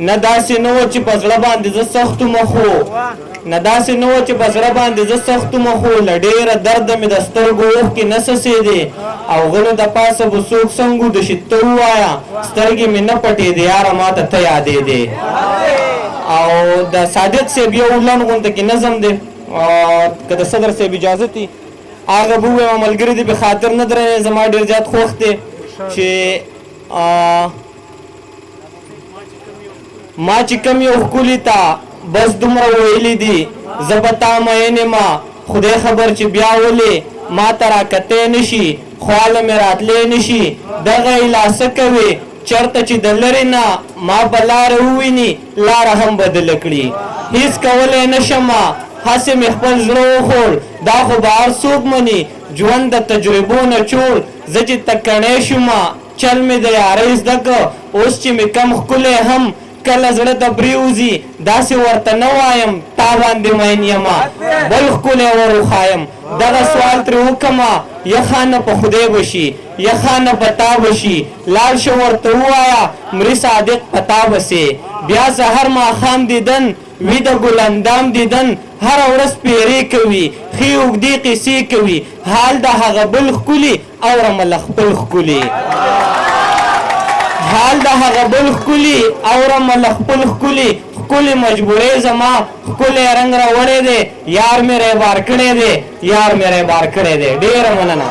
نه داسې نه وه چې په زړه باندې زه سخت وم، خو نه داسې نه وه چې په زړه باندې زه سخت وم، خو له ډېره درده مې د سترګو اوښکې نه څڅېدې، او غلو د پاسه به څوک څنګه وده شي ته ووایه، سترګې مې نه پټېدې، یاره ماته ته یادېدې. او د صادق صاحب یو لنډ غونته کې نظم دی، که د صدر صاحب اجازه وي هغه به ووایم. ملګري دې په خاطر نه درنې، زما ډېر زیات خوښ دی چې ما چې کوم یو ښکلي ته بس دومره ویلي دي، زه په تا مین یم، خدای خبر چې بیا ولې ما ته راکتی نشي، خواله مې راتلی نشي. دغه یې لا څه کوې، چرته چې د لرې نه ما په لاره وویني لاره هم بدله کړي. هیڅ کولی نشم، هسې مې خپل زړه وخوړ، دا خو به هر څوک مني، ژوند د تجربو نه چوړ. زه چې تکڼی شوم چل مې د یارۍ زده که، اوس چې مې کم ښکلی هم کله زړه ته پرېوځي، داسې ورته نه وایم تا باندې مین یم، بل ښکلی ور وښایم. دغه سوال ترې وکمه، یخانه په خدای به شي، یخانه په تا به شي، لاړ شه ورته ووایه مري صادق په تا به سي. بیا سحر ماښام دیدن وي د ګل اندام دیدن، هره ورځ پیرې کوي، ښې اوږدې قصې کوي، حال د هغه بل ښکلي اورمه له خپل ښکلي، حال د هغه بل ښکلي اورمه له خپل ښکلي. ښکلې مجبورې زما ښکلی رنګ راوړی دی، یار مې ریبار کړی دی، یار مې ریبار کړی دی. ډېره مننه.